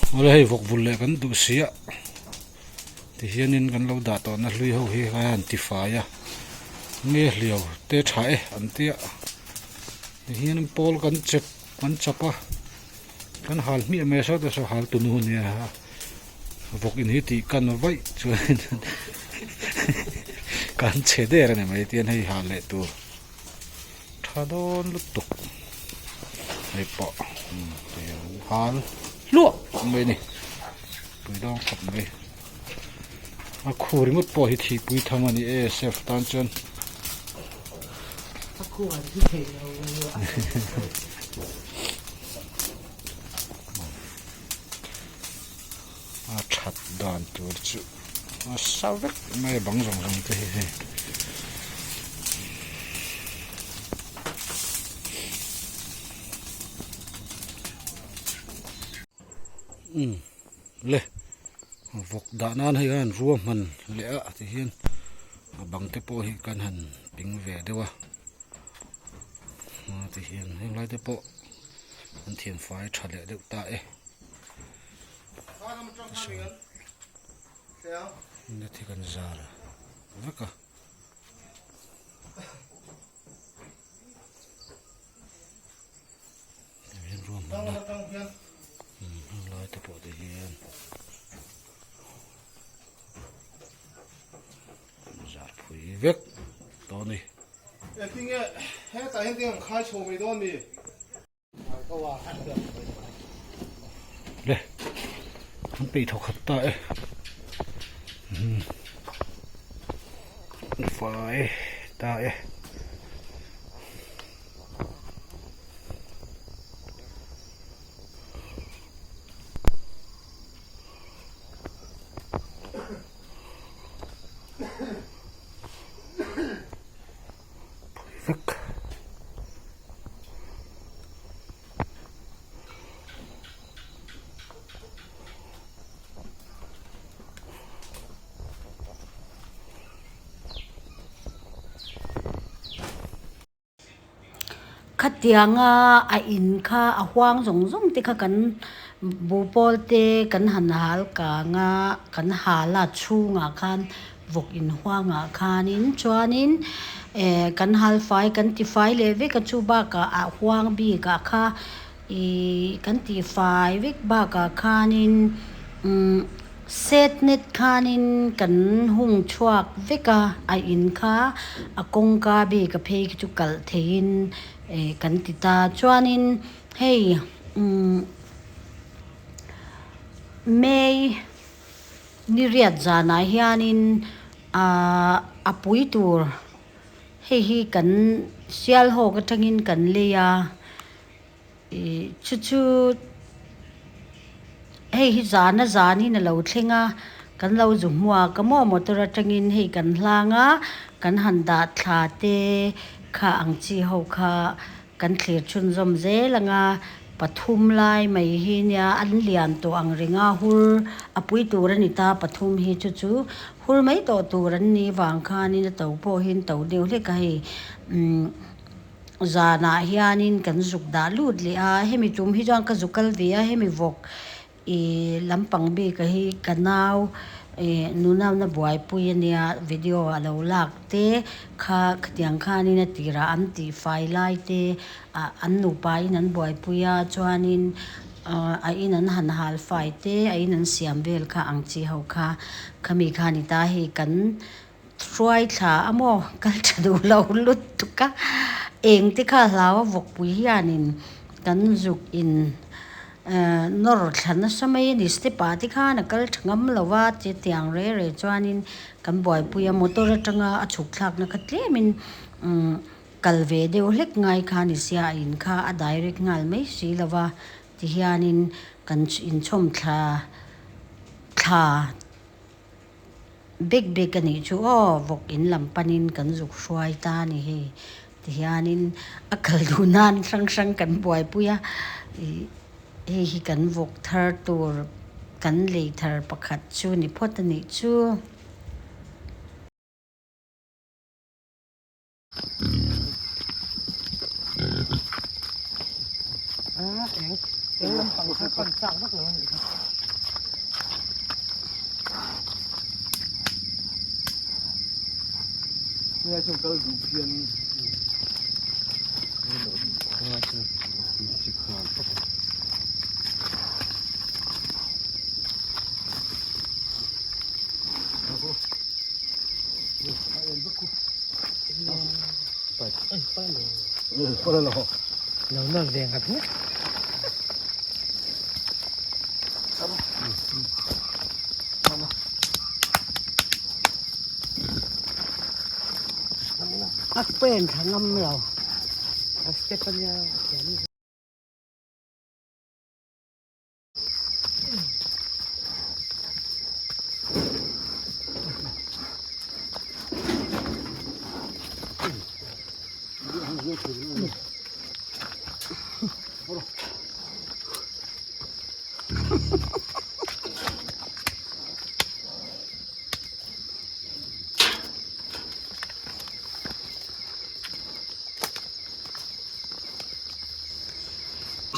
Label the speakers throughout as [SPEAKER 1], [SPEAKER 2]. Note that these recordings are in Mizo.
[SPEAKER 1] Awle hei vawk vul leh kan duh si a tihianin kan lo dah tawhna hlui ho hi a han tifai a nge hliau te tha e an tia tihianin pawl kan chep kan chap a kan hal hmiah mai a sawtah saw hal tunu ania vawk in hi tih kan vaih chuan kan chhe der a ni mai tihian hei hal leh tur. Tha dawn lutuk hei pawh hal hluah mai a ni pui dawng khawp mai a khu ringawt pawh hi thihpui tham a ni e chef tan chuan a that dan tur chu a sa vek mai a bang zawng zawng te hi hei. Umm le vawk dah nan hei hian rua hman leh a ti hian a bang te pawh hi kan han ping ve deuh a ti hian heng lai te pawh an thiam fai tha leh deuh ta e. Net hi kan zar vek a. Heng ruahmanna heng lai te pawh te hian zar phui vek tawh a ni.
[SPEAKER 2] Engtinge hetah hian tinge an khai chho mai dawn ni?
[SPEAKER 1] Le an peih thawk khat ta e fai ta e. Vek.
[SPEAKER 3] Khatianga a in kha a huang zawng zawng te kha kan buhpawl te kan han hal kang a kan hal a chhungah khan vawk inhuangah khanin chuanin eh kan hal fai kan ti fai leh vek a chu bakah a huang bikah kha ihh kan tih fai vek bakah khanin umm set net khanin kan hung chhuak vek a a in kha a kawngka bik a phei khi chu kalh theihin eh kan ti ta chuanin hei umm May. Ni riat zanah hianin aah a pui tur hei hi kan sial hawk atangin kan lei a ih chu chu hei hi zana zanin a lo thleng a kan lo zu hmuak a maw motor atangin hei kan hlang a kan han dah thla te kha ang chi ho kha. Kan thlir chhunzawm zel ang a, pathum lai mai hi nia an lian tawh ang reng a, hur a pui tur a ni ta, pathum hi chu chu hur mai tawh tur an nih vang khanin a to pawh hi an to deuh hlek a hei umm zanah hianin kan zuk dah lut leh a, hemi tum hi chuan ka zuk kal ve a, hemi vawk Ih lampang bik a hi ka nau ih nunau na buaipui a nia video a lo lak te kha khatiang khanin a tirah an tih fai lai te ah an nupa in an buaipui a chuanin ah a in an han hal fai te a in an siam vel kha ang chi ho kha khami kha ni ta hei kan hruai thla a maw kal tha duh lo lutuk a eng te kha hlau a vawkpui hianin kan zuk in ehh nawr thla nasa mai a ni step ah te khan a kal tha ngam lo va che tiang reh reh chuanin kan buaipui a motor atanga a chhuk thlakna kha tlemin umm kal ve deuh hlek ngai kha a ni sia a in kha a direct nghal mai si lo va tihianin kan inchhawm thla thla. Bek bek a nih chu aw vawk in lam panin kan zuk hruai ta a ni hei tihianin a kal duh nan hrang hrang kan buaipui a ih hei hi kan vawk thar tur kan lei thar pakhat chu ni phawt a nih chu.
[SPEAKER 2] Tunlai chuan kal duh phian
[SPEAKER 3] A pen tha ngam lo a step a nia a thiam ni.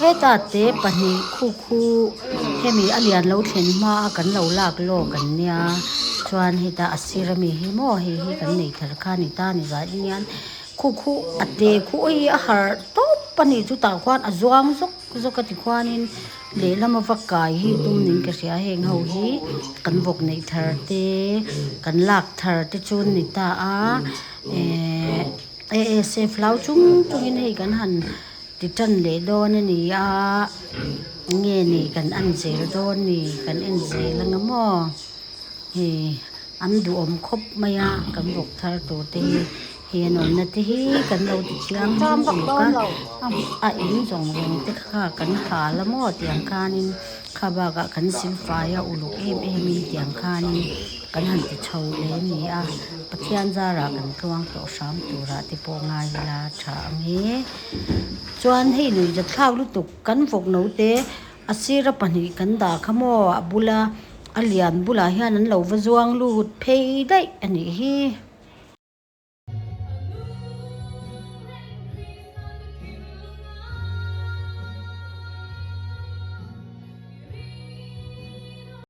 [SPEAKER 3] Heta te pahnih khu khu hemi a lian lo thlen hma a kan lo lak lawk an nia chuan heta a sir ami hi maw hei hi kan nei thar kha a ni ta ni zah in hian khu khu a te khu hi a harh tawp a nih chutah khuan a zuang zawk zawk a tikhuanin Lehlam a va kai hi tum ning ka hria heng ho hi kan vawk neih thar te kan lak thar te chu an ni ta a ehh ASF hlau chung chungin hei kan han ti tan leh dawn a ni a nge ni kan en zel dawn ni kan en zel anga maw. Hei an duhawm khawp mai a kan vawk thar tur te hi hei an awmna te hi kan lo ti chiang lutuk a a in zawng zawng te kha kan hal a maw tiang khanin kha bakah kan silfai a uluk em em in tiang khanin kan han ti chho leh a ni a Pathian zarah kan tluang tawh hram turah te pawh ngai ila tha ang e chuan hei nuihzatthlak lutuk kan vawk note. A sira pahnih kan dah kha maw a bula a lian bulah hian an lo va zuang lut phei daih a nih hi.